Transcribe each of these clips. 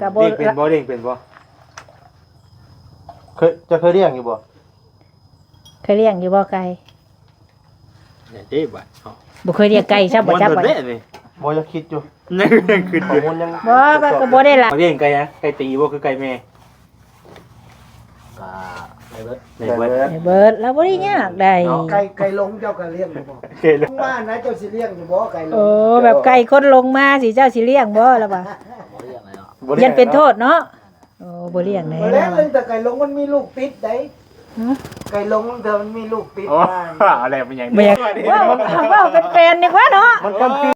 ກໍບໍ່ ລ້ຽງເປັນບໍ່? ລ້ຽງເປັນບໍ່? ເຄີຍ ເຈົ້າເຄີຍລ້ຽງຢູ່ບໍ່? ເຄີຍລ້ຽງຢູ່ບໍ່ໄກ່? ແມ່ນເດ້ບັດເຮົາ ບໍ່ເຄີຍລ້ຽງໄກ່ຊ້ຳບໍ່ຈັກບັດນີ້. ບໍ່ ຢາກຄິດຢູ່ ຍັງຄິດຢູ່ ຍັງ ບໍ່ ມັນກໍບໍ່ໄດ້ລະ ລ້ຽງໄກ່ຫຍັງ? ໄກ່ຕີບໍ່ ຄືໄກ່ແມ່? ກໍໄດ້ເບິດ ໄດ້ເບິດ ໄດ້ເບິດ ລາວບໍ່ໄດ້ຍາກໃດ. ເນາະ ໄກ່ ໄກ່ລົງເຈົ້າກໍລ້ຽງຢູ່ບໍ່? ໄກ່ລົງ ລົງມານະ ເຈົ້າຊິລ້ຽງຢູ່ບໍ່ໄກ່ລົງ? ໂອ້ ແບບໄກ່ຄົນລົງມາຊິ ເຈົ້າຊິລ້ຽງບໍ່ລະວ່າ? ບໍ່ລ້ຽງແລ້ວ ຢ້ານເປັນໂທດເນາະ. ໂອ້ ບໍ່ລ້ຽງແນ່ ບໍ່ລ້ຽງ ແຕ່ໄກ່ລົງມັນມີລູກຕິດໃດ໋. ຮະ? ໄກ່ລົງເທື່ອມັນມີລູກຕິດ ໂອ້ ມາ ເອົາແລ້ວ ເປັນຫຍັງ ບໍ່ຢາກ ເວົ້າ ເວົ້າເປັນແຟນດີກວ່າເນາະ ມັນກໍຄື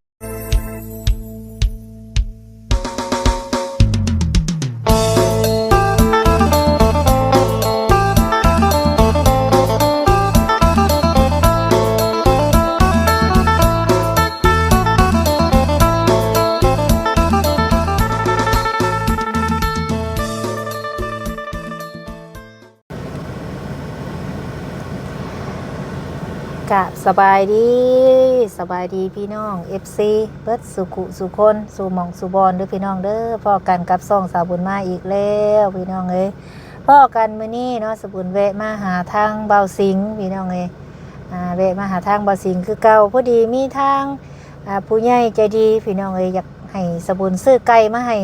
ກາບສະບາຍດີ ສະບາຍດີພີ່ນ້ອງເອັຟຊີເບິດສູ່ຄຸສູ່ຄົນ ສູ່ໝ່ອງສູ່ບ່ອນເດີພີ່ນ້ອງເດີ. ພໍ້ກັນກັບຊ່ອງສາວບຸນມາອີກແລ້ວພີ່ນ້ອງເອີຍ. ພໍ້ກັນມື້ນີ້ເນາະ ສາວບຸນແວະມາຫາທາງບ່າວສິງພີ່ນ້ອງເອີຍ. ອ່າ ແວະມາຫາທາງບ່າວສິງຄືເກົ່າ ພໍດີມີທາງ ອ່າ ຜູ້ໃຫຍ່ໃຈດີພີ່ນ້ອງເອີຍ ຢາກໃຫ້ສາວບຸນຊື້ໄກ່ມາໃຫ້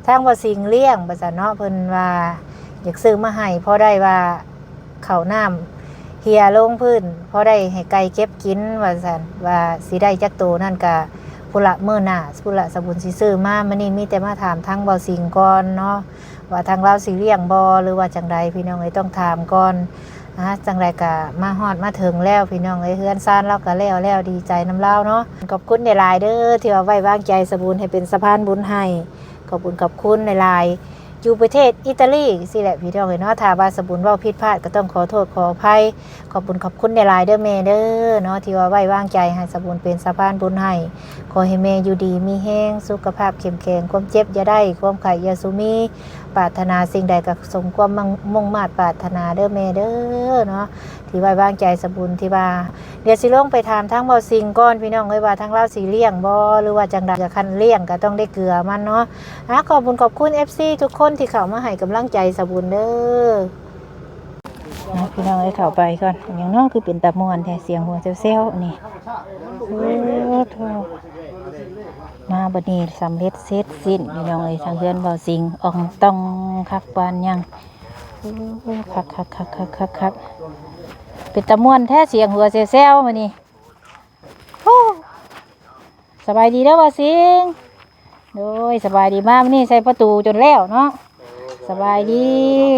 ທາງບ່າວສິງລ້ຽງວ່າຊັ້ນເນາະ. ເພິ່ນວ່າຢາກຊື້ມາໃຫ້ ພໍໄດ້ວ່າເຂົ້ານ້ຳເຮ່ຍລົງພື້ນ ພໍໄດ້ໃຫ້ໄກ່ເກັບກິນວ່າຊັ້ນ ວ່າຊິໄດ້ຈັກໂຕນັ້ນກະພຸ້ນລະ ມື້ໜ້າພຸ້ນລະ ສາວບຸນຊິຊື້ມາ. ມື້ນີ້ມີແຕ່ມາຖາມທາງບ່າວສິງກ່ອນເນາະ ວ່າທາງລາວຊິລ້ຽງບໍ່ ຫຼືວ່າຈັ່ງໃດ ພີ່ນ້ອງເອີຍ ຕ້ອງຖາມກ່ອນ. ອ່າ ຈັ່ງໃດກະມາຮອດມາເຖິງແລ້ວພີ່ນ້ອງເອີຍ ເຮືອນຊານລາວກະແລ້ວແລ້ວ ດີໃຈນຳລາວເນາະ. ຂອບຄຸນຫຼາຍໆເດີ ທີ່ວ່າໄວ້ວາງໃຈສາວບຸນໃຫ້ເປັນສະພານບຸນໃຫ້. ຂອບຄຸນຂອບຄຸນຫຼາຍໆ ຢູ່ປະເທດອີຕາລີຊີ້ແຫຼະພີ່ນ້ອງເອີຍເນາະ. ຖ້າວ່າສາວບຸນເວົ້າຜິດພາດກໍຕ້ອງຂໍໂທດຂໍອະໄພ. ຂອບຄຸນຂອບຄຸນຫຼາຍໆເດີແມ່ເດີເນາະ ທີ່ວ່າໄວ້ວາງໃຈໃຫ້ສາວບຸນເປັນສະພານບຸນໃຫ້. ຂໍໃຫ້ແມ່ຢູ່ດີມີແຮງ ສຸຂະພາບເຂັ້ມແຂງ ຄວາມເຈັບຢ່າໄດ້ ຄວາມໄຂ້ຢ່າສູ່ມີ. ປາດຖະໜາສິ່ງໃດກໍສົມຄວາມມຸ່ງ ມຸ່ງມາດປາດຖະໜາເດີແມ່ເດີເນາະ ທີ່ໄວ້ວາງໃຈສາວບຸນ ທີ່ວ່າ ດຽວຊິລົງໄປຖາມທາງບ່າວສິງກ່ອນພີ່ນ້ອງເອີຍ ວ່າທາງລາວຊິລ້ຽງບໍ່ ຫຼືວ່າຈັ່ງໃດ. ຄັນລ້ຽງກໍຕ້ອງໄດ້ເກືອມັນເນາະ. ອ່າ ຂອບບຸນຂອບຄຸນເອັຟຊີທຸກຄົນທີ່ເຂົ້າມາໃຫ້ກຳລັງໃຈສາວບຸນເດີ. ອ່າ ພີ່ນ້ອງເອີຍ ເຂົ້າໄປກ່ອນ. ຫຍັງເນາະ ຄືເປັນຕາມ່ວນແທ້ ສຽງຫົວແຊວໆນີ້. ໂອ້ໂທ້ ມາບັດນີ້ສຳເລັດເສັດສິ້ນພີ່ນ້ອງເອີຍ ທາງເຮືອນບ່າວສິງ ອ່ອງຕ່ອງຄັກປານຫຍັງ. ໂອ້ ຄັກໆໆໆໆ ເປັນຕາມ່ວນແທ້ ສຽງຫົວແຊວໆມື້ນີ້. ໂອ້ ສະບາຍດີເດີບ່າວສິງ. ໂດຍ ສະບາຍດີ ມາມື້ນີ້ໃສ່ປະຕູຈົນແລ້ວເນາະ. ໂອ້ ສະບາຍດີ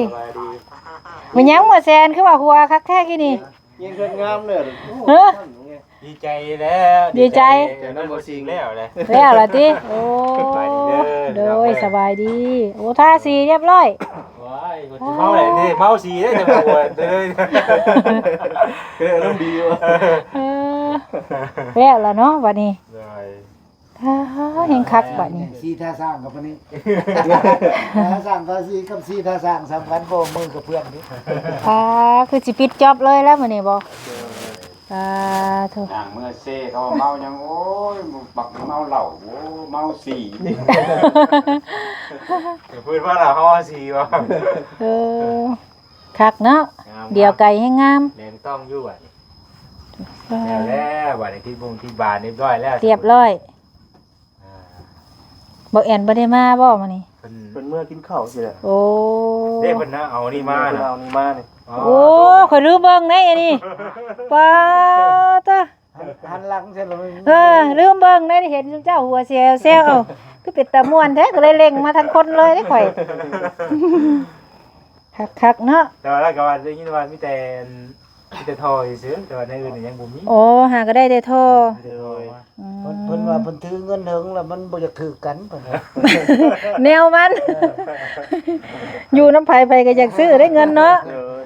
ສະບາຍດີ ສະບາຍດີ. ແມ່ນຫຍັງໝໍແຊນ ຄືວ່າຫົວຄັກແທ້ກີ້ນີ້? ຍິງເພິ່ນງາມເດີ. ເອີ ດີໃຈແລ້ວ ດີໃຈ ດີໃຈ ເຈົ້ານຳບໍ່ຊິງແລ້ວແຫຼະ ແລ້ວລະຕິ? ໂອ້ ສະບາຍດີເດີ ໂດຍ ພີ່ນ້ອງເອີຍ ສະບາຍດີ. ໂອ້ ທາສີຮຽບຮ້ອຍ. ວ້າຍ ເມົາແຫຼະນີ້ ເມົາສີເດ້ ຈະມາອວດເດີ. ເອີ ອາລມດີຢູ່. ເອີ ແລ້ວລະເນາະບັດນີ້. ໂດຍ ອ້າ ແຮງຄັກບັດນີ້ ສີທ່າສ້າງກັບອັນນີ້ ທ່າສ້າງກໍສີກັບສີທ່າສ້າງສຳຄັນ ບໍ່ມືກັບເພື່ອນນີ້. ອ້າ ຄືຊິປິດຈອບເລີຍແລ້ວມື້ນີ້ບໍ່? ໂດຍ ສາທຸ ທາງເມືອເຊ ເຂົາເມົາຫຍັງ? ໂອ້ຍ ບັກເມົາເຫຼົ້າ ໂອ້ ເມົາສີ. ເພິ່ນວ່າລະ ເຮົາເອົາສີບໍ່? ເອີ ຄັກເນາະ ງາມ ດຽວໄກ່ແຮງງາມ ແດງຕ້ອງຢູ່ບັດນີ້. ເອີ ແລ້ວ ແລ້ວບັດນີ້ ຕິດບົງຕິດບານຮຽບຮ້ອຍແລ້ວ ຮຽບຮ້ອຍ. ອ່າ ບໍ່ແອນບໍ່ໄດ້ມາບໍ່ມື້ນີ້? ເພິ່ນ ເພິ່ນເມືອກິນເຂົ້າຊີ້ແຫຼະ. ໂອ້ ເດ້ ເພິ່ນນະ ເອົານີ້ມານະ ເພິ່ນເອົານີ້ມານີ້. ອໍ ໂອ້ ຂ້ອຍລືມເບິ່ງໃນອັນນີ້ ປາດຕະ ຫັນ ຫັນຫຼັງໃສ່ລະ. ເອີ ລືມເບິ່ງໃນ ເຫັນເຈົ້າຫົວແຊວໆ ເອົ້າ ຄືເປັນຕາມ່ວນແທ້ ກໍເລີຍເລັ່ງມາທາງຄົນເລີຍເດ້ຂ້ອຍ. ຄັກໆເນາະ ແຕ່ວ່າລາວກໍວ່າໄດ້ຍິນວ່າມີແຕ່ ມີແຕ່ທໍ່ຊື່ໆ ແຕ່ວ່າໃນອື່ນຍັງບໍ່ມີ. ໂອ້ ຫາກໍໄດ້ແຕ່ທໍ່. ໂດຍ ອືມ ເພິ່ນ ເພິ່ນວ່າເພິ່ນຖືເງິນເຖິງແລ້ວມັນບໍ່ຢາກຖືກກັນ ເພິ່ນວ່າ ແນວມັນ ເອີ ຢູ່ນຳໃຜ ໃຜກໍຢາກຊື້ໄດ້ເງິນເນາະ. ໂດຍ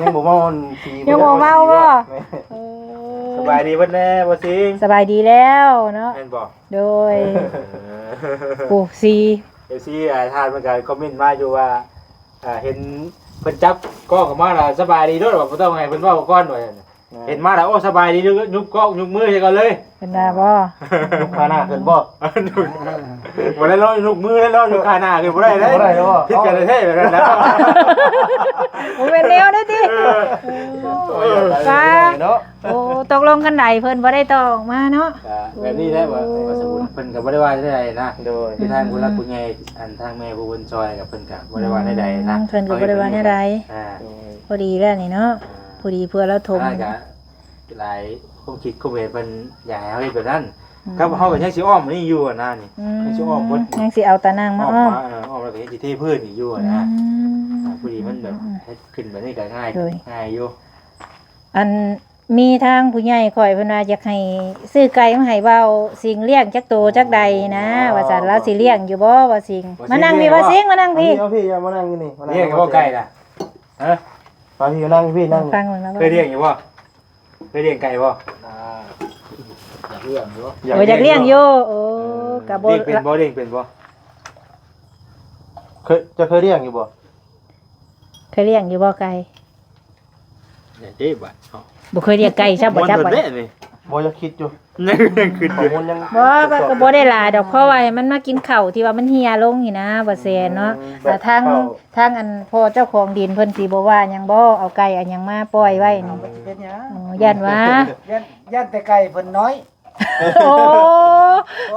ຍັງບໍ່ເມົາອັນສີ ຍັງບໍ່ເມົາບໍ່? ແມ່ນ ເອີ ສະບາຍດີເບິດແດ່ບໍ່ສິງ? ສະບາຍດີແລ້ວເນາະ ແມ່ນບໍ່? ໂດຍ ເອີ ໂອ້ ສີ ເອັຟຊີ ອ່າ ທ່ານເພິ່ນກໍຄອມເມັນມາຢູ່ວ່າ ອ່າ ເຫັນເພິ່ນຈັບກ້ອງອອກມາລະສະບາຍດີໂລດ ວ່າບໍ່ຕ້ອງໃຫ້ເພິ່ນເວົ້າກ່ອນວ່າ ເຫັນມາແລ້ວ ໂອ້ ສະບາຍດີ ຍົກ ຍົກກ້ອງ ຍົກມືໃສ່ກ່ອນເລີຍ ເພິ່ນວ່າບໍ່? ຍົກຂາໜ້າຂຶ້ນບໍ່? ບໍ່ໄດ້ລອງຍົກມື ໄດ້ລອງຍົກຂາໜ້າຂຶ້ນບໍ່ໄດ້ເດ້ ບໍ່ໄດ້ເນາະ ຜິດກັນແທ້ໆ ແບບນັ້ນນະ ບໍ່ແມ່ນແນວໃດຕິ ເອີ ເອີ ປ້າ ເນາະ ໂອ້ ຕົກລົງກັນໄດ້ ເພິ່ນບໍ່ໄດ້ຕໍ່ອອກມາເນາະ ກໍແບບນີ້ແຫຼະ ວ່າ ໂອ້ ວ່າສົມມຸດເພິ່ນກໍບໍ່ໄດ້ວ່າແນວໃດນະ ໂດຍ ຄືທາງຜູ້ຫຼັກຜູ້ໃຫຍ່ ອັນທາງແມ່ຜູ້ເພິ່ນຊ່ອຍກໍເພິ່ນກໍບໍ່ໄດ້ວ່າແນວໃດນະ ອືມ ເພິ່ນກໍບໍ່ໄດ້ວ່າແນວໃດ ອ່າ ໂດຍ ພໍດີແລ້ວນີ້ເນາະ ອ່າ ພໍດີເພື່ອລາວຖົມ ອັນນັ້ນກໍຫຼາຍຄວາມຄິດຄວາມເຫັນເພິ່ນຢາກໃຫ້ເຮົາເຮັດແບບນັ້ນ ອືມ ກັບເຮົາກໍຍັງຊິອ້ອມນີ້ຢູ່ຫັ້ນນະນີ້ ອືມ ຍັງຊິອ້ອມເບິດ ຍັງຊິເອົາຕານັ່ງມາອ້ອມ ອ້ອມ ມາ ເອີ ອ້ອມແລ້ວກໍຍັງຊິເທພື້ນອີກຢູ່ຫັ້ນນະ ອືມ ອ່າ ພໍດີມັນແບບ ອືມ ເຮັດຂຶ້ນແບບນີ້ກໍງ່າຍ ໂດຍ ງ່າຍຢູ່ ອັນ ມີທາງຜູ້ໃຫຍ່ຂ້ອຍເພິ່ນວ່າຢາກໃຫ້ຊື້ໄກ່ມາໃຫ້ເວົ້າສິງລ້ຽງຈັກໂຕຈັກໃດນະ ອໍ ວ່າຊັ້ນ ລາວຊິລ້ຽງຢູ່ບໍ່ວ່າສິງ ມານັ່ງພີ້ວ່າສິງ ມານັ່ງພີ້ ເອົາພີ້ ເອົາພີ້ ຢ່າມານັ່ງຢູ່ນີ້ ມານັ່ງ ລ້ຽງບໍ່ໄກ່ນະ ຮະ ມາພີ້ ນັ່ງພີ້ ນັ່ງ ຟັງເບິ່ງລາວ ເຄີຍລ້ຽງຢູ່ບໍ່? ເຄີຍລ້ຽງໄກ່ບໍ່? ອ່າ ຢາກລ້ຽງຢູ່ ຢາກ ໂອ້ ຢາກລ້ຽງຢູ່ ໂອ້ ເອີ ກໍບໍ່ ລ້ຽງເປັນບໍ່? ລ້ຽງເປັນບໍ່? ເຄີຍ ເຈົ້າເຄີຍລ້ຽງຢູ່ບໍ່? ເຄີຍລ້ຽງຢູ່ບໍ່ໄກ່? ຢ່າເດ້ບາດເນາະ ບໍ່ເຄີຍລ້ຽງໄກ່ຊ້ຳບໍ່ຈັກບາດ ບໍ່ ຍັງຄິດຢູ່ ຍັງ ຍັງຄິດຢູ່ ຂໍ້ມູນຍັງ ບໍ່ ມັນກໍບໍ່ໄດ້ຫຼາຍດອກ ເພາະວ່າໃຫ້ມັນມາກິນເຂົ້າທີ່ວ່າມັນເຫ່ຍລົງນີ້ນະ ບໍ່ແຊນເນາະ ອືມ ແບບ ທາງ ເຂົ້າ ທາງອັນພໍ່ເຈົ້າຂອງດິນເພິ່ນຊິບໍ່ວ່າຫຍັງບໍ່? ເອົາໄກ່ເອົາຫຍັງມາປ່ອຍໄວ້ນີ້ ມັນຊິເປັນຫຍັງ? ອໍ ຢ້ານວ່າ ຢ້ານ ຢ້ານແຕ່ໄກ່ເພິ່ນນ້ອຍ ໂອ້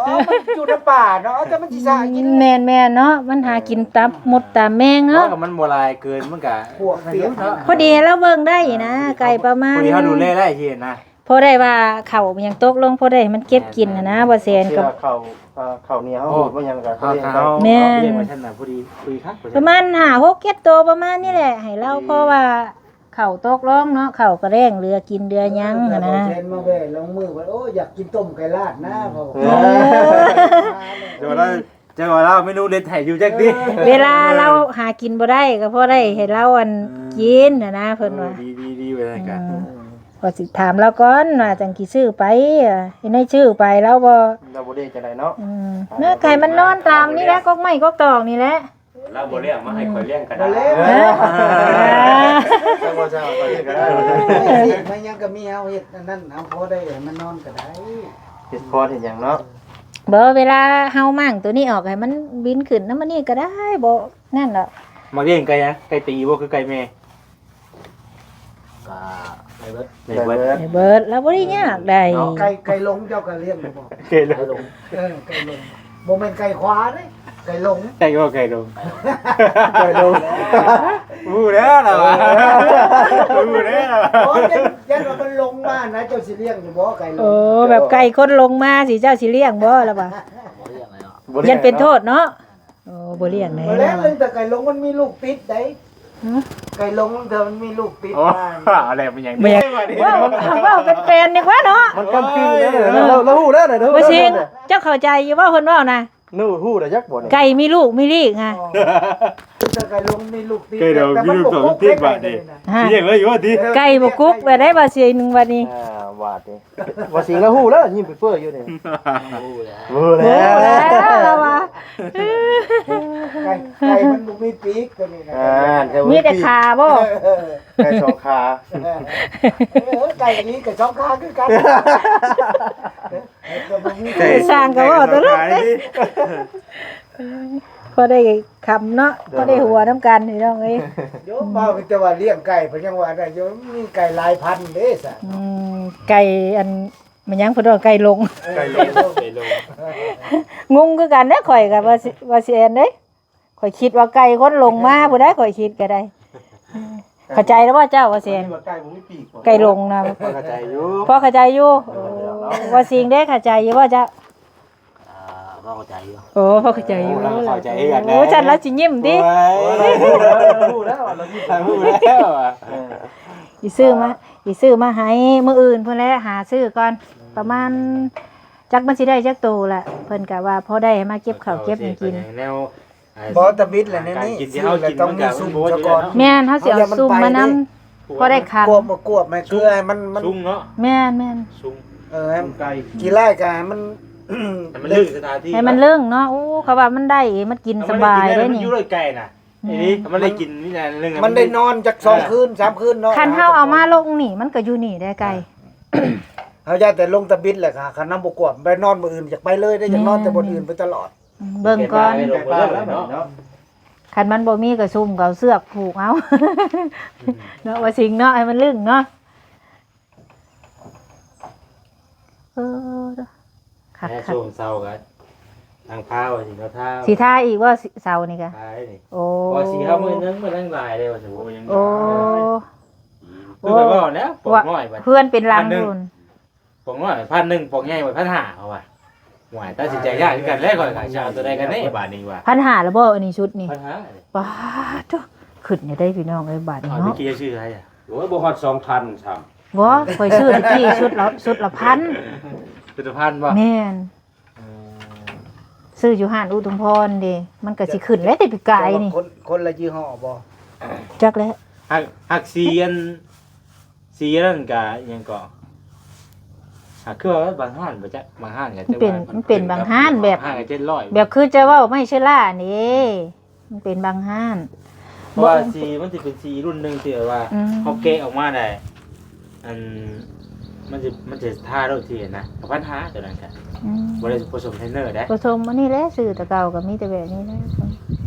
ອໍ ມັນຢູ່ໃນປ່າເນາະ ແຕ່ມັນຊິຊະກິນ ແມ່ນໆເນາະ ມັນຫາກິນຕາມມົດຕາມແມງເນາະ ເພາະວ່າມັນບໍ່ຫຼາຍເກີນ ມັນກະພວກເນາະ ພໍດີໃຫ້ລາວເບິ່ງໄດ້ນະ ອ່າ ໄກ່ປະມານ ພໍດີເຮົາດູແລໄດ້ທີ່ນະ ພໍໄດ້ວ່າເຂົ້າຫຍັງຕົກລົງ ພໍໄດ້ໃຫ້ມັນເກັບກິນຫັ້ນນະ ແມ່ນໆ ບໍ່ແຊນກໍ ເຂົ້າ ເອີ ເຂົ້າໜຽວເຮົາ ໂອ້ ຫູດມາຫຍັງກໍ ເຂົາ ເຂົາ ແມ່ນ ເອົາໄວ້ຊັ້ນນະ ພໍດີ ພໍດີຄັກ ປະມານຫ້າ ຫົກ ເຈັດໂຕປະມານນີ້ແຫຼະ ໃຫ້ລາວ ພໍດີ ເພາະວ່າ ເຂົ້າຕົກລົງເນາະ ເຂົ້າກໍແລ້ງ ເຫຼືອກິນເຫຼືອຫຍັງຫັ້ນນະ ເອີ ແມ່ນ ມາແວ່ລົງມືວ່າ ໂອ້ ຢາກກິນຕົ້ມໄກ່ລາດນະ ເອີ ເພາະວ່າ ເອີ ເຈົ້າວ່າລາວ ເຈົ້າວ່າລາວເມນູເດັດໃຫ້ຢູ່ຈັກຕິ ເອີ ເວລາລາວຫາກິນບໍ່ໄດ້ ກໍພໍໄດ້ໃຫ້ລາວ ອັນ ເອີ ກິນຫັ້ນນະ ເພິ່ນວ່າ ເອີ ດີໆໆ ວ່າຊັ້ນກະ ອືມ ກໍຊິຖາມລາວກ່ອນວ່າຈັ່ງຊິຊື້ໄປ ເຮັດໃດຊື້ໄປ ລາວບໍ່ ລາວບໍ່ໄດ້ຈັ່ງໃດເນາະ ອືມ ເນາະ ໃຫ້ມັນນອນຕາມນີ້ແຫຼະ ກອກໄມ້ກອກຕອກນີ້ແຫຼະ ລາວບໍ່ລ້ຽງມາໃຫ້ຂ້ອຍລ້ຽງກໍໄດ້ ບໍ່ແລ້ວ ຮະ ເອີ ຈັ່ງວ່າເຈົ້າຂ້ອຍລ້ຽງກໍໄດ້ ມາຫຍັງກໍມີເຮົາເຮັດອັນນັ້ນ ເຮົາພໍໄດ້ໃຫ້ມັນນອນກໍໄດ້ ເຮັດຄອນເຮັດຫຍັງເນາະ ບໍ່ ເວລາເຮົາມ້າງໂຕນີ້ອອກ ໃຫ້ມັນບິນຂຶ້ນນຳອັນນີ້ກໍໄດ້ ບໍ່ນັ້ນດອກ ມັກລ້ຽງໄກ່ຫຍັງ? ໄກ່ຕີບໍ່ ຄືໄກ່ແມ່? ກະໄດ້ເບິດ ໄດ້ເບິດ ໄດ້ເບິດ ລາວບໍ່ໄດ້ຍາກໃດ ເນາະ ໄກ່ ໄກ່ລົງເຈົ້າກໍລ້ຽງຢູ່ບໍ່? ໄກ່ລົງ ໄກ່ລົງ ເອີ ໄກ່ລົງ ບໍ່ແມ່ນໄກ່ຂວາເດ້ ໄກ່ລົງ ໄກ່ ໂອ້ ໄກ່ລົງ ໄກ່ລົງ ຮູ້ແລ້ວລະວ່າ ເອີ ຮູ້ແລ້ວລະວ່າ ໂອ້ຍ ຢ້ານ ຢ້ານວ່າມັນລົງມານະ ເຈົ້າຊິລ້ຽງຢູ່ບໍ່ໄກ່ລົງ? ໂອ້ ແບບໄກ່ຄົນລົງມາຊິ ເຈົ້າຊິລ້ຽງບໍ່ລະວ່າ? ບໍ່ລ້ຽງເລີຍເນາະ ບໍ່ລ້ຽງ ຢ້ານເປັນໂທດເນາະ ໂອ້ ບໍ່ລ້ຽງແນ່ ບໍ່ແລ້ວ ແຕ່ໄກ່ລົງມັນມີລູກຕິດໃດ ຫື? ໄກ່ລົງເທື່ອມັນມີລູກຕິດ ໂອ້ ມາ ເອົາແລ້ວ ມັນຫຍັງ ແມ່ນ ເວົ້າ ເວົ້າເປັນແຟນດີກວ່າເນາະ ມັນກຳປີນເດ້ ເອີ ລາວ ລາວຮູ້ແລ້ວນະ ບໍ່ຊິງ ເຈົ້າເຂົ້າໃຈຢູ່ບໍ່ ເພິ່ນເວົ້ານະ? ຮູ້ ຮູ້ໄດ້ຈັກບໍ່ນີ້ ໄກ່ມີລູກມີລີກຫະ ອໍ ແຕ່ໄກ່ລົງມີລູກຕິດ ໄກ່ລົງມີລູກຕິດບາດນີ້ ຊິລ້ຽງເລີຍຢູ່ຕິ ໄກ່ບໍ່ກຸກແລ້ວໄດ໋ ວ່າຊິໜຶ່ງບາດນີ້ ອ່າ ບາດນີ້ ວ່າຊິລາວຮູ້ແລ້ວ ຍິ້ມເປີຍໆຢູ່ນີ້ ຮູ້ແລ້ວ ຮູ້ແລ້ວ ຮູ້ແລ້ວລາວວ່າ ໄກ່ ໄກ່ມັນບໍ່ມີປີກຕົວນີ້ນະ ອ່າ ມີແຕ່ຂາບໍ່? ເອີ ໄກ່ສອງຂາ ເອີ ໄກ່ນີ້ກໍສອງຂາຄືກັນ ໄກ່ ຊ່າງກໍເວົ້າຕົວນັ້ນ ໄກ່ສອງຂານີ້ ພໍໄດ້ຄຳເນາະ ໂດຍ ພໍໄດ້ຫົວນຳກັນພີ່ນ້ອງເອີຍ ໂຍມ ເວົ້າມີແຕ່ວ່າລ້ຽງໄກ່ ເພິ່ນຍັງວ່າໄດ້ໂຍມ ມີໄກ່ຫຼາຍພັນເດ້ຊະ ອືມ ໄກ່ອັນ ແມ່ນຫຍັງເພິ່ນວ່າໄກ່ຫຼົງ ເອີ ໄກ່ຫຼົງ ໄກ່ຫຼົງ ງົງຄືກັນເດ້ ຂ້ອຍກໍວ່າຊິ ວ່າຊິແມ່ນເດ້ ຂ້ອຍຄິດວ່າໄກ່ຄົນຫຼົງມາພຸ້ນໃດ໋ ຂ້ອຍຄິດກໍໄດ້ ເຂົ້າໃຈແລ້ວບໍ່ເຈົ້າ ວ່າແຊນ? ໄກ່ບໍ່ມີປີກບໍ່? ໄກ່ຫຼົງນະ ພໍເຂົ້າໃຈຢູ່ ພໍເຂົ້າໃຈຢູ່. ໂອ້ ວ່າຊິງເດ້ ເຂົ້າໃຈຢູ່ບໍ່ເຈົ້າ? ອ່າ ພໍເຂົ້າໃຈຢູ່. ໂອ້ ພໍເຂົ້າໃຈຢູ່. ໂອ້ ເຂົ້າໃຈຄືກັນ. ໂອ້ ຊັ້ນລາວຊິຍິ້ມຕິ? ໂອ້ຍ ຮູ້ແລ້ວ ຮູ້ແລ້ວ ຮູ້ແລ້ວ. ເອີ ຊິຊື້ມາ ຊິຊື້ມາໃຫ້ມື້ອື່ນພຸ້ນແຫຼະ ຫາຊື້ກ່ອນ ປະມານ ຈັກມັນຊິໄດ້ຈັກໂຕລະ ເພິ່ນກະວ່າພໍໄດ້ມາເກັບເຂົ້າເກັບຫຍັງກິນ. ແນວ ບໍ່ ຕະບິດແຫຼະ ໃນນີ້ ການກິນທີ່ເຮົາກິນ ຊື້ແລ້ວຕ້ອງມີຊຸມສະກ່ອນ. ແມ່ນ ເຮົາຊິເອົາຊຸມມານຳ ພໍໄດ້ຂັນ ກວບມາ ກວບມາ ຄືໃຫ້ມັນ ມັນຊຸງເນາະ. ແມ່ນໆ ຊຸງ ເອີ ໃຫ້ ກິນຫຼາຍກະໃຫ້ມັນ ໃຫ້ມັນລຶ້ງສະຖານທີ່ ໃຫ້ມັນລຶ້ງເນາະ. ໂອ້ ເຂົາວ່າມັນໄດ້ ມັນກິນສະບາຍເດ້ນີ້ ມັນຢູ່ດ້ວຍໄກ່ນະ. ແມ່ນ ນີ້ ມັນໄດ້ກິນ ມີແຕ່ເລື່ອງ ມັນໄດ້ນອນຈັກສອງ ເອີ ຄືນສາມຄືນເນາະ. ຄັນເຮົາເອົາມາລົງນີ້ ມັນກໍຢູ່ນີ້ໄດ້ໄກ່. ເອີ ເຮົາຢ້ານແຕ່ລົງຕະບິດແຫຼະ ຄັນເຮົາບໍ່ກວມ ໄປນອນມື້ອື່ນຢາກໄປເລີຍເດ້ ຢາກນອນແຕ່ບ່ອນອື່ນໄປຕະຫຼອດ. ເບິ່ງກ່ອນ ໄປເບິ່ງເລີຍເນາະ. ຄັນມັນບໍ່ມີກໍຊຸມກໍເອົາເຊືອກຜູກເອົາເນາະ ວ່າຊິງເນາະ ໃຫ້ມັນລຶ້ງເນາະ. ເອີ ຄັກໆ ແມ່ ຊ່ວງເຊົ້າກໍທາງພາວ່າຊິເນາະ ທາ ຊິທາອີກບໍ່ ເຊົ້ານີ້ກະ ທານີ້. ໂອ້ ວ່າຊິເຮົາມື້ໜຶ່ງ ມື້ໜຶ່ງຫຼາຍເດ້ ວ່າຊິ ໂອ້ ຍັງ ໂອ້ ຄືແບບວ່າແລ້ວ ປອກນ້ອຍບັດ ເຮືອນເປັນຫຼັງພຸ້ນ ປອກນ້ອຍພັນໜຶ່ງ ປອກໃຫຍ່ພັນຫ້າ ເຂົາວ່າ. ໂອ້ຍ ຕັດສິນໃຈຍາກຄືກັນແຫຼະ ຂ້ອຍກໍຊິເອົາຕົວໃດກັນແດ່ບາດນີ້ວ່າ. ພັນຫ້າແລ້ວບໍ່ ອັນນີ້ຊຸດນີ້? ພັນຫ້າ. ປາດໂທ້ ຂຶ້ນຢູ່ເດ້ພີ່ນ້ອງເອີຍ ບາດນີ້ເນາະ. ເອົາ ຕະກີ້ຊື້ເທົ່າໃດອະ? ໂອ້ຍ ບໍ່ຮອດສອງພັນຊ້ຳ. ບໍ່ ຂ້ອຍຊື້ຕະກີ້ຊຸດລະ ຊຸດລະພັນ. ຊຸດລະພັນບໍ່? ແມ່ນ. ເອີ ຊື້ຢູ່ຮ້ານອຸທຸມພອນເດ້ ມັນກໍຊິຂຶ້ນແຫຼະແຕ່ປີກາຍນີ້. ຄົນ ຄົນລະຍີ່ຫໍ້ບໍ່? ຈັກແຫຼະ. ຮັກ ຮັກສີອັນ ສີອັນນັ້ນກະຫຍັງເກາະ ຫາ ຄືວ່າບາງຮ້ານບໍ່ຈັກ ບາງຮ້ານກໍ ມັນເປັນ ມັນເປັນບາງຮ້ານແບບ ບາງຮ້ານກໍເຈັດຮ້ອຍ ແບບຄືຈະເວົ້າໄມ້ເຊື້ອລານີ້ ມັນເປັນບາງຮ້ານ. ເພາະວ່າ ບໍ່ ສີມັນຊິເປັນສີລຸ້ນໜຶ່ງທີ່ແບບວ່າ ອືມ ເຮົາແກະອອກມາໄດ້ ອັນ ມັນຊິ ມັນຊິທາໂລດທີ່ນະ ກໍພັນຫ້າ ຕົວນັ້ນກະ ອືມ ບໍ່ໄດ້ປະສົມເທນເນີເດ້ ປະສົມອັນນີ້ແຫຼະ ຊື້ແຕ່ເກົ່າກໍມີແຕ່ແບບນີ້ແຫຼະ.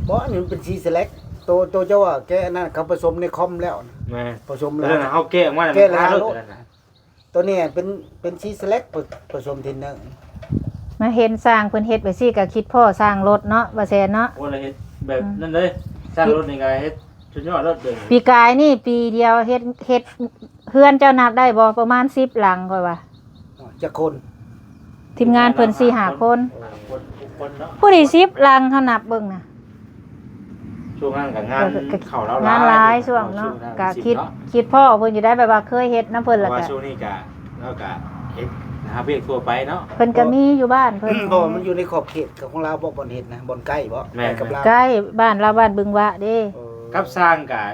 ບໍ່ ອັນນີ້ມັນເປັນສີສະແລັກ ໂຕ ໂຕເຈົ້າວ່າແກະອັນນັ້ນ ເຂົາປະສົມໃນຄອມແລ້ວນະ. ແມ່ນ ປະສົມແລ້ວ ເຮົາແກະອອກມາ ແກະແລ້ວທາໂລດ ຕົວນັ້ນນະ. ຕົວນີ້ເປັນ ເປັນສີສະແລັກ ປະ ປະສົມເທນເນີ. ມາເຫັນຊ່າງເພິ່ນເຮັດແບບຊີ້ກໍຄິດພໍ້ຊ່າງລົດເນາະ ວ່າແຊນເນາະ. ໂອ້ ລະເຮັດແບບ ອືມ ນັ້ນເລີຍ ຊ່າງລົດນີ້ກໍເຮັດສຸດຍອດໂລດເດ້. ປີກາຍນີ້ປີດຽວເຮັດ ເຮັດ ເຮືອນເຈົ້ານັບໄດ້ບໍ່? ປະມານສິບຫຼັງຂ້ອຍວ່າ. ຈັກຄົນ? ທີມງານເພິ່ນສີ່ຫ້າຄົນ ຫົກຄົນເນາະ ຜູ້ທີ່ສິບຫຼັງ ເຮົານັບເບິ່ງນະ. ຊ່ວງນັ້ນກໍງານ ເອີ ກໍເຂົ້າແລ້ວ ງານຫຼາຍ ຫຼາຍ ຊ່ວງເນາະ ຊ່ວງນັ້ນ ກໍຄິດ ເນາະ ຄິດພໍ້ເພິ່ນຢູ່ໄດ້ ແບບວ່າເຄີຍເຮັດນຳເພິ່ນ ແລ້ວກໍ ວ່າຊ່ວງນີ້ກໍ ເຮົາກໍເຮັດຫາວຽກທົ່ວໄປເນາະ ເພິ່ນກໍມີຢູ່ບ້ານເພິ່ນ ເພາະວ່າມັນຢູ່ໃນຂອບເຂດຂອງລາວບໍ່ ບ່ອນເຮັດນະ ບ່ອນໃກ້ບໍ່? ແມ່ນ ໃກ້ກັບລາວ ໃກ້ບ້ານລາວ ບ້ານບຶງວະເດ້. ເອີ ກັບຊ່າງກໍ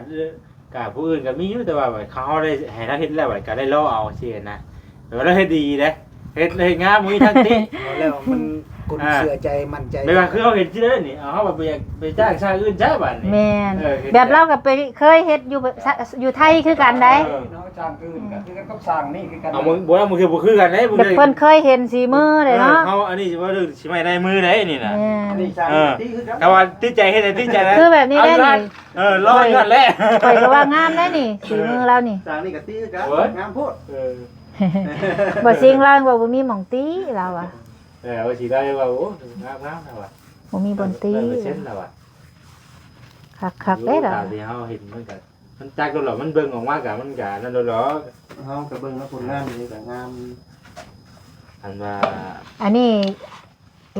ກະຜູ້ອື່ນກໍມີຢູ່ ແຕ່ວ່າເຮົາໄດ້ໃຫ້ລາວເຮັດແລ້ວ ກໍໄດ້ລໍເອົາຊີ້ນະ. ແຕ່ວ່າລາວເຮັດດີເດ້ ເຮັດ ເຮັດງາມ ບໍ່ມີທາງຕິ. ເອົາແລ້ວມັນ ອ່າ ກຸນເຊື່ອໃຈ ໝັ້ນໃຈ ແບບວ່າຄືເຮົາເຫັນຊື່ເລີຍນີ້ ເອົາ ເຮົາແບບບໍ່ຢາກໄປຈ້າງຊ່າງອື່ນຈ້າບາດນີ້. ແມ່ນ ເອີ ແບບລາວກໍໄປເຄີຍເຮັດຢູ່ ຢູ່ໄທຄືກັນໄດ໋. ເອີ ເນາະ ຊ່າງອື່ນກໍຄືກັນກັບຊ່າງນີ້ຄືກັນ. ເອົາ ບາງເທື່ອກໍຄືບໍ່ຄືກັນເດ້ ບາງເທື່ອເພິ່ນເຄີຍເຫັນສີມືເດ້ເນາະ. ເອີ ເຮົາ ອັນນີ້ຊິເວົ້າເລື່ອງສີໄມ້ລາຍມືເດ້ນີ້ນະ. ແມ່ນ ເອີ ແຕ່ວ່າຕິດໃຈເຮັດ ຕິດໃຈນະ ຄືແບບນີ້ໄດ໋ນີ້. ເອີ ລໍຢູ່ຫັ້ນແຫຼະ ຂ້ອຍກໍວ່າງາມໄດ໋ນີ້ ສີມືລາວນີ້. ສ້າງນີ້ກໍຕິຄືກັນ ໂອ້ຍ ງາມໂພດ. ເອີ ບໍ່ ຊິງລາວວ່າບໍ່ມີໝ່ອງຕິລາວວ່າ. ເອີ ວ່າຊິໄດ້ວ່າ ໂອ້ ງາມໆ ລາວວ່າ ບໍ່ມີບ່ອນຕິ ຮ້ອຍເປີເຊັນ ລາວວ່າ. ຄັກໆ ເດ້ລາວ ຕາມທີ່ເຮົາເຫັນມັນກໍ ມັນຈັກໂດນດອກ ມັນເບິ່ງອອກມາກໍ ມັນກໍນັ້ນໂດນດອກ. ເຮົາກໍເບິ່ງແລ້ວຜົນງານນີ້ກໍງາມ. ອັນວ່າ ອັນນີ້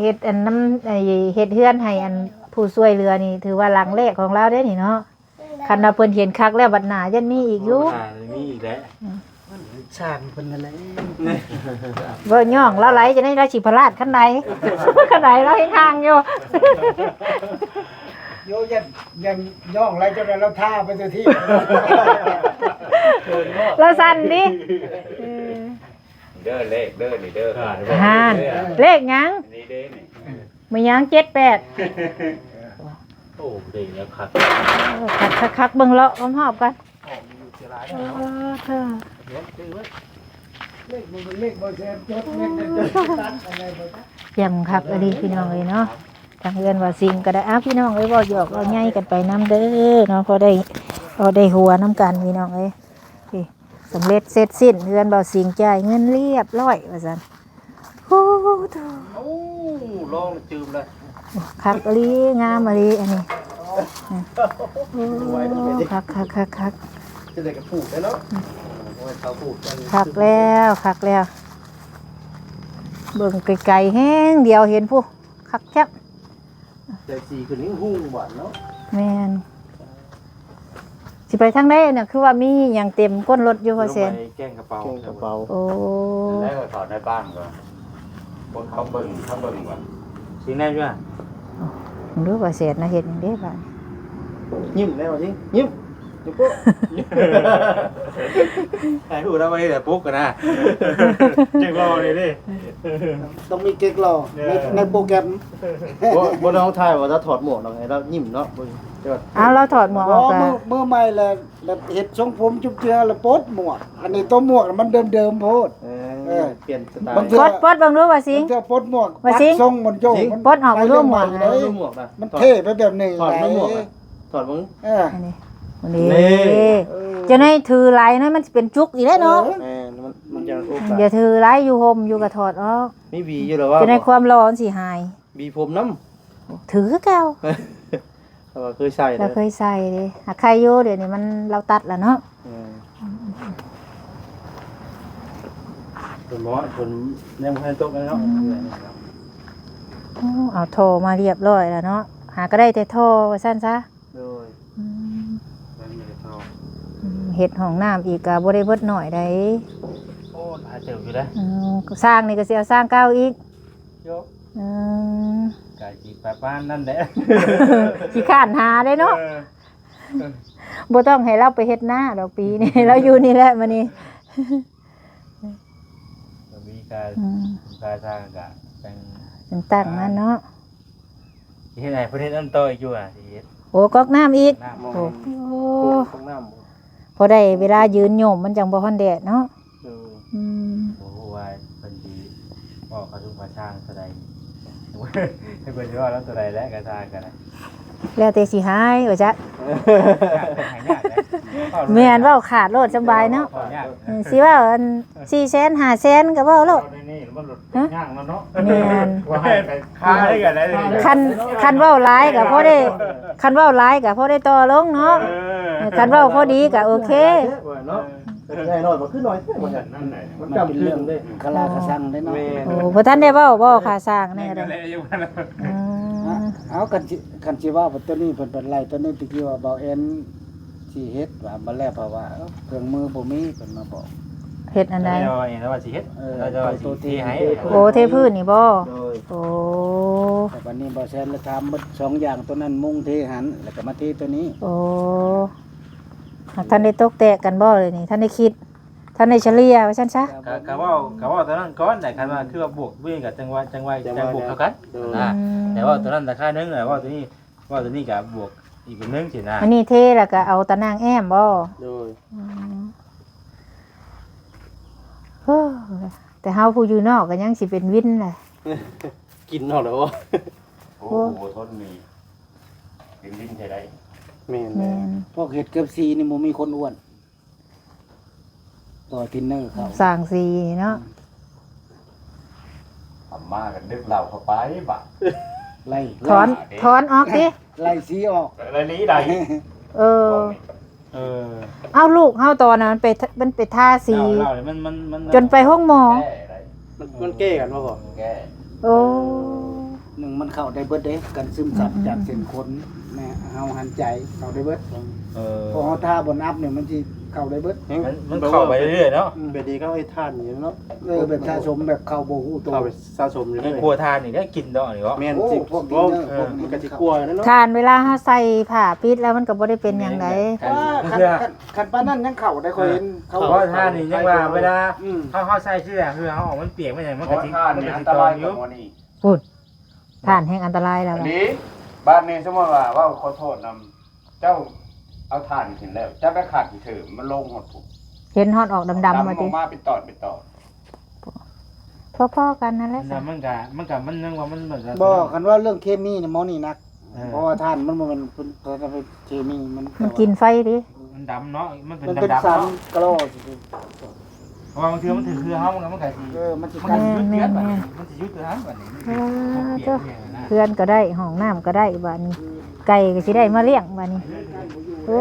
ເຮັດອັນນຳ ໄອ້ ເຮັດເຮືອນໃຫ້ອັນຜູ້ຊ່ວຍເຫຼືອນີ້ ຖືວ່າຫຼັງແລກຂອງລາວເດ້ນີ້ເນາະ. ຄັນວ່າເພິ່ນເຫັນຄັກແລ້ວ ບັດໜ້າຢ້ານມີອີກຢູ່. ໂອ້ ໜ້າມີອີກແຫຼະ ອືມ ຊ່າງເພິ່ນນັ້ນແຫຼະ. ເວົ້າຍ້ອງລາວຫຼາຍ ຈະໄດ້ລາວຊິພະລາດຄັນໃດ ຄັນໃດລາວຍັງຫ່າງຢູ່. ໂຍ ຢ້ານ ຢ້ານຍ້ອງຫຼາຍ ເຈົ້າໄດ້ລາວທ່າໄປເທື່ອທີ່ ລາວສັ່ນຕິ. ເອີ ເດີ ເລກເດີ ນີ້ເດີ ອ່າ ຫັ້ນ ເລກຫຍັງ? ນີ້ເດ້ນີ້ ມີຫຍັງ ເຈັດແປດ. ໂອ້ ເລກແລ້ວຄັກ ເອີ ຄັກໆໆ ເບິ່ງເລາະຮອບໆ ກ່ອນ. ເອີ ເອີ ເອີ ເລກບໍ່ ເລກບໍ່ແຊມ ຈົດ ເລກຈົດ ຕັດອະໄລບໍ່ຈັກ. ແຈ່ມຄັກອີ່ຫຼີພີ່ນ້ອງເອີຍເນາະ. ທາງເຮືອນບ່າວສິງກໍໄດ້ ອ້າວ ພີ່ນ້ອງເອີຍ ເວົ້າຫຍອກເວົ້າໃຫຍ່ກັນໄປນຳເດີເນາະ ພໍໄດ້ ພໍໄດ້ຫົວນຳກັນພີ່ນ້ອງເອີຍ. ນີ້ ສຳເລັດເສັດສິ້ນ ເຮືອນບ່າວສິງ ຈ່າຍເງິນລຽບຮ້ອຍວ່າຊັ້ນ. ໂອ້ໂຫ ໂອ້ ລອງຈື່ມເລີຍ ຄັກອີ່ຫຼີ ງາມອີ່ຫຼີອັນນີ້. ໂອ້ ຄັກໆໆໆ. ໄດ້ກະປູກແລ້ວເນາະ ເອີ ເອົາໄວ້ເຂົາປູກກັນ ຄັກແລ້ວ ຄັກແລ້ວ ເບິ່ງໄກໆ ແຮງດຽວເຫັນພຸ້ນ ຄັກແທ້ ແຕ່ສີຂຶ້ນຫຸ້ງໆ ບາດເນາະ ແມ່ນ. ຊິໄປທາງໃດນະ ຄືວ່າມີຫຍັງເຕັມກົ້ນລົດຢູ່ ພໍ່ແສນ? ລົງໄປແກ້ງກະເປົາ ແກ້ງກະເປົາ ໂອ້ ແລ້ວກໍຖອດໃນບ້ານກ່ອນ ພວກເຂົາເບິ່ງ ເຂົາເບິ່ງວ່າຊິແນວຢູ່ ເບິ່ງດູ ພໍ່ແສນນະເຮັດຫຍັງເດ້ບາດນີ້ ຍິ້ມແລ້ວຊິ ຍິ້ມ ໃຫ້ຮູ້ນຳວ່ານີ້ແຫຼະປຸກຫັ້ນນະ ຈັ່ງຫຼໍ່ນີ້ເດ້ ຕ້ອງມີເກັກຫຼໍ່ໃນ ເອີ ໃນໂປຣແກຣມ ບໍ່ ບໍ່ໄດ້ຖ່າຍວ່າລາວຖອດໝວກດອກ ໃຫ້ລາວຍິ້ມເນາະ ເບິ່ງ ອ້າວ ລາວຖອດໝວກອອກ ເອີ ກະ ມື້ ມື້ໃໝ່ແລ້ວ ເຮັດຊົງຜົມຈຸບເຈືອແລ້ວປົດໝວກ ອັນນີ້ໂຕໝວກມັນເດີມໆໂພດ ເອີ ເອີ ປ່ຽນສະໄຕລ໌ ບາງເທື່ອ ປົດ ປົດເບິ່ງດູວ່າຊິ ບາງເທື່ອປົດໝວກ ວ່າຊິ ປັດຊົງມັນໂຍກ ຊິ ມັນ ປົດອອກດູໝວກ ໄປເລື່ອຍໃໝ່ເລີຍ ຖອດໝວກນະ ມັນເທ່ໄປແບບໜຶ່ງ ຖອດເບິ່ງໝວກນະ ຖອດເບິ່ງ ເອີ ນີ້ ນີ້ ນີ້ ເອີ ຈັ່ງໃດຖືຫຼາຍນະ ມັນຊິເປັນຈຸກອີກແລ້ວເນາະ ເອີ ແມ່ນ ມັນ ມັນຈະໂອກາດ ຢ່າຖືຫຼາຍ ຢູ່ຮົ່ມຢູ່ກະຖອດອອກ ມີຫວີຢູ່ແລ້ວວ່າ ຈັ່ງໃດຄວາມຫຼໍ່ມັນຊິຫາຍ ຫວີຜົມນຳ ຖືຄືເກົ່າ ເພາະວ່າເຄີຍໃສ່ ລາວເຄີຍໃສ່ເດ້ ຫາກໄຄຢູ່ ດຽວນີ້ມັນ ລາວຕັດແລ້ວເນາະ ເອີ ເພິ່ນບໍ່ ເພິ່ນຍັງບໍ່ທັນຕົກເນາະ ອືມ ໂອ້ ເອົາທໍ່ມາຮຽບຮ້ອຍແລ້ວເນາະ ຫາກະໄດ້ແຕ່ທໍ່ວ່າຊັ້ນຊະ ໂດຍ ອືມ ໄດ້ແຕ່ທໍ່ ອືມ ເຮັດຫ້ອງນ້ຳອີກກະບໍ່ໄດ້ເບິດໜ້ອຍໃດ ໂອ້ ຫຼາຍເຕີບຢູ່ເດ້ ອືມ ສ້າງນີ້ກະຊິເອົາສ້າງເກົ່າອີກ ໂຍ ອືມ ກະຊິປະມານນັ້ນແຫຼະ ຂີ້ຄ້ານຫາເດ້ເນາະ ເອີ ບໍ່ຕ້ອງໃຫ້ລາວໄປເຮັດນາດອກປີນີ້ ລາວຢູ່ນີ້ແຫຼະມື້ນີ້ ກະມີການ ອືມ ການສ້າງກະຈັ່ງ ຈັ່ງຕັ້ງມາເນາະ ຊິເຮັດໃຫ້ເພິ່ນເຮັດອັນຕໍ່ອີກຢູ່ຫວາ ຊິເຮັດ ໂອ້ ກອກນ້ຳອີກ ກອກນ້ຳ ໂອ້ ກອກນ້ຳ ພໍໄດ້ເວລາຢືນໂຍມ ມັນຈັ່ງບໍ່ຮ້ອນແດດເນາະ ໂດຍ ອືມ ບໍ່ຮູ້ວ່າເພິ່ນຊິເວົ້າຄ່າຊຸມຄ່າຊ່າງເທົ່າໃດ ໃຫ້ເພິ່ນຊິເວົ້ານຳເທົ່າໃດແຫຼະ ຄ່າຊ່າງກະໄດ້ ແລ້ວແຕ່ຊິໃຫ້ວ່າຊັ້ນ ຫາຍາກເດ້ ແມ່ນ ເວົ້າຂາດໂລດ ສຳບາຍເນາະ ເວົ້າຍາກ ເອີ ຊິເວົ້າອັນສີ່ແສນ ຫ້າແສນ ກະເວົ້າໂລດ ເວົ້າໃນນີ້ມັນໂລດ ຮະ ຍາກແລ້ວເນາະ ແມ່ນ ວ່າໃຫ້ໄປຂາຍກັນໄດ້ ຄັນ ຄັນເວົ້າຫຼາຍກະພໍໄດ້ ຄັນເວົ້າຫຼາຍກະພໍໄດ້ຕໍ່ລົງເນາະ ເອີ ຄັນເວົ້າພໍດີກະໂອເຄ ເນາະ ເອີ ໃຫຍ່ໜ້ອຍບໍ່ຄືໜ້ອຍແທ້ ມັນ ນັ້ນແຫຼະ ມັນກຳກຶ່ງເດ້ ມັນເປັນເລື່ອງຄາລາຄາຊັງເດ້ເນາະ ແມ່ນ ໂອ້ ບໍ່ທັນໄດ້ເວົ້າບໍ່ຄ່າສ້າງນີ້ກະໄດ້ ອືມ ເອົາ ຄັນຊິ ຄັນຊິເວົ້າໂຕນີ້ ເພິ່ນ ເພິ່ນໄລ່ໂຕນີ້ ຕະກີ້ວ່າເບົາແອນຊິເຮັດວ່າ ບັດແລ້ວເພາະວ່າເຄື່ອງມືບໍ່ມີ ເພິ່ນມາບອກ ເຮັດອັນໃດ ລາວວ່າຊິເຮັດ ເອີ ລາວວ່າຊິເທໃຫ້ ໂອ້ ເທພື້ນນີ້ບໍ່ ໂດຍ ໂອ້ ແຕ່ບັດນີ້ບໍ່ແຊນລະຖາມໝົດສອງຢ່າງ ໂຕນັ້ນມຸງເທຫັ້ນ ແລ້ວກະມາເທໂຕນີ້ ໂອ້ ຫາກທັນໄດ້ຕົກແຕກກັນບໍ່ເລີຍນີ້ ທັນໄດ້ຄິດ ທັນໄດ້ສະເລ່ຍວ່າຊັ້ນຊະ ກະ ກະເວົ້າ ກະເວົ້າໂຕນັ້ນກ່ອນແຫຼະ ຄັນວ່າຄືວ່າບວກເວີຍກະຈັ່ງວ່າ ຈັ່ງວ່າ ຈັ່ງບວກເທົ່າກັນ ອືມ ນະ ແຕ່ເວົ້າໂຕນັ້ນລາຄາໜຶ່ງ ແລ້ວເວົ້າໂຕນີ້ ເວົ້າໂຕນີ້ກະບວກອີກເປັນໜຶ່ງຊີ້ນະ ອັນນີ້ເທແລ້ວກະເອົາຕາໜ່າງແອ້ມບໍ່ ໂດຍ ອືມ ໂອ້ ແຕ່ເຮົາຜູ້ຢູ່ນອກກະຍັງຊິເປັນວິນແຫຼະ ກິນນອກແລ້ວບໍ່ ໂອ້ ໂຫ ທົນນີ້ ເປັນວິນແທ້ໃດ ແມ່ນ ແມ່ນ ພວກເຮັດເກືອບສີ່ນີ້ບໍ່ມີຄົນອ້ວນ ຕໍ່ທິນເນີເຂົາ ສ້າງສີເນາະ ອືມ ອຳມາກັນດຶກເຫຼົ້າເຂົ້າໄປບາດ ໄລ່ ຖອນ ຖອນອອກຕິ ໄລ່ສີອອກ ໄລ່ສີໄດ້ ເອີ ເອີ ເອົາ ລູກເຮົາຕອນນັ້ນມັນໄປ ມັນໄປທາສີ ເຫຼົ້າ ເຫຼົ້ານີ້ມັນ ມັນ ມັນ ຈົນໄປໂຮງໝໍ ແກ້ໄດ້ ມັນ ມັນແກ້ກັນບໍ່ພໍ່ ແກ້ ໂອ້ ໜຶ່ງມັນເຂົ້າໄດ້ເບິດເດ້ ການຊຶມຊັບ ອືມ ຈາກເສັ້ນຂົນ ແມ່ເຮົາຫັນໃຈເຂົ້າໄດ້ເບິດ ເອີ ເພາະເຮົາທາບົນອັບນີ້ມັນຊິເຂົ້າໄດ້ເບິດ ມັນ ມັນເຂົ້າໄປເລື້ອຍໆເນາະ ອືມ ແບບນີ້ເຂົາເຮັດຖ່ານນີ້ເນາະ ເອີ ແບບສະສົມ ແບບເຂົ້າບໍ່ຮູ້ໂຕ ເຂົ້າໄປສະສົມຢູ່ ແມ່ນ ໄດ້ ຄົວຖ່ານນີ້ໄດ້ກິນດອກນີ້ເນາະ ແມ່ນ ໂອ້ ຊິ ພວກກິນເດີ ເອີ ພວກນີ້ ມັນກະຊິກົວເນາະ ຖ່ານເວລາເຮົາໃສ່ຜ້າປິດແລ້ວມັນກະບໍ່ໄດ້ເປັນຫຍັງໃດ ແມ່ນ ຄັນ ຄັນ ຄັນປານນັ້ນຍັງເຂົ້າໄດ້ ຂ້ອຍເຫັນ ເອີ ເຂົາ ເພາະວ່າຖ້ານີ້ຍັງວ່າເວລາ ອືມ ເຮົາ ເຮົາໃສ່ເສື້ອ ຄືເຮົາເອົາມັນປຽກມາຫຍັງ ມັນກະຊິ ເພາະວ່າຖ້ານີ້ ມັນກະຊິ ອັນຕະລາຍ ຕອນຢູ່ ກວ່າໝໍນີ້ ພຸ້ນ ຖ່ານແຮງອັນຕະລາຍແລ້ວ ອັນນີ້ ບາດນີ້ສົມມຸດວ່າເວົ້າຂໍໂທດນຳ ເຈົ້າເອົາຖ່ານຂຶ້ນແລ້ວ ເຈົ້າໄປຂັດເທີ ມັນລົງຮອດພຸ້ນ ເຫັນຮອດອອກດຳໆ ດຳ ວ່າຕິ ອອກມາເປັນຕອນ ເປັນຕອນ ພໍໆກັນນັ້ນແຫຼະ ມັນກະ ມັນກະ ມັນຍັງວ່າມັນ ບໍ່ ຄັນວ່າເລື່ອງເຄມີນີ້ ໝໍນີ້ໜັກ ເອີ ເພາະວ່າຖ່ານມັນບໍ່ແມ່ນ ເປັນເຄມີ ມັນ ມັນກິນໄຟຕິ ມັນດຳເນາະ ມັນເປັນ ມັນເປັນ ດຳໆ ສານ ເນາະ ກະລໍ ເພາະວ່າບາງເທື່ອມັນຖືກເຄືອເຮົາ ມັນກະ ມັນກະຊິ ເອີ ມັນຊິ ມັນຊິຢຸດ ແມ່ນໆ ມັນຊິຢຸດຄືເຮົາບາດນີ້ ເອີ ມັນຊິບໍ່ປ່ຽນຫຍັງນະ ເຮືອນກະໄດ້ ຫ້ອງນ້ຳກະໄດ້ບາດນີ້ ໄກ່ກະຊິໄດ້ມາລ້ຽງບາດນີ້ ໂອ້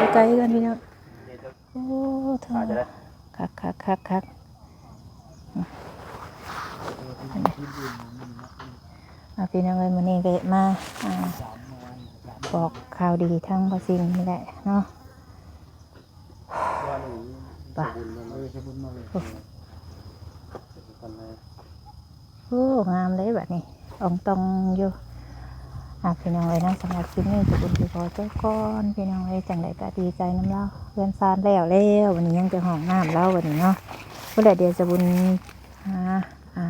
ໄກໆກ່ອນພີ່ນ້ອງ. ໂອ້ ໂທ້ ຄັກໆໆໆ ອາ ພີ່ນ້ອງເອີຍ ມື້ນີ້ແວະມາ ອາ ບອກຂ່າວດີທາງບ່າວຊິງນີ້ແຫຼະເນາະ. ໄປ ໂອ້ ງາມເດ້ບັດນີ້ ອອງຕອງຢູ່. ອ່າ ພີ່ນ້ອງເອີຍເນາະ ສຳລັບຄລິບນີ້ ສະບຸນຊິຂໍຕົວກ່ອນ ພີ່ນ້ອງເອີຍ. ຈັ່ງໃດກໍດີໃຈນຳລາວ ເຮືອນຊານແລ້ວແລ້ວ ບັດນີ້ຍັງແຕ່ຫ້ອງນ້ຳລາວບັດນີ້ເນາະ. ພຸ້ນແຫຼະ ດຽວສະບຸນຫາ ອ່າ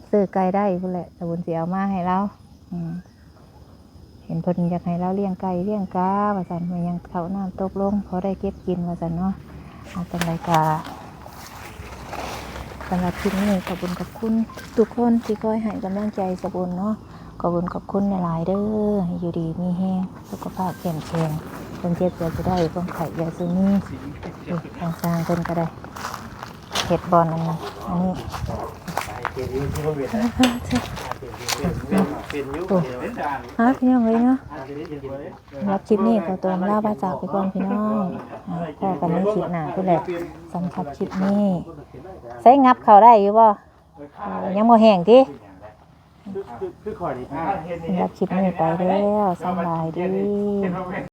ຊື້ໄກ່ໄດ້ພຸ້ນແຫຼະ ສະບຸນຊິເອົາມາໃຫ້ລາວ. ອືມ ເຫັນເພິ່ນຢາກໃຫ້ລາວລ້ຽງໄກ່ລ້ຽງກາວ່າຊັ້ນ ແມ່ນຫຍັງເຂົ້ານ້ຳຕົກລົງ ພໍໄດ້ເກັບກິນວ່າຊັ້ນເນາະ. ອ່າ ຈັ່ງໃດກໍ ສຳລັບຄລິບນີ້ ຂອບຄຸນຂອບຄຸນທຸກໆຄົນທີ່ຄອຍໃຫ້ກຳລັງໃຈສະບຸນເນາະ. ຂອບຄຸນຂອບຄຸນຫຼາຍໆເດີ ໃຫ້ຢູ່ດີມີແຮງ ສຸຂະພາບເຂັ້ມແຂງ ຄວາມເຈັບຢ່າສູ່ໄດ້ ຄວາມໄຂ້ຢ່າສູ່ມີ. ນີ້ ທາງຊ່າງເພິ່ນກໍໄດ້ ເຮັດບ່ອນອັນນີ້ ອັນນີ້ ໂອ້ ຫາ ພີ່ນ້ອງເອີຍເນາະ. ສຳລັບຄລິບນີ້ຂໍຕົວອຳລາພາຈາກໄປກ່ອນພີ່ນ້ອງ ອ່າ ພໍ້ກັນໃນຄລິບໜ້າພຸ້ນແຫຼະ. ສຳລັບຄລິບນີ້ ໃສ່ ຫງັບເຂົ້າໄດ້ຢູ່ບໍ່? ເອີ ຍັງບໍ່ແຫ້ງຕິ? ສຳລັບຄລິບນີ້ໄປແລ້ວ ສຳບາຍດີ.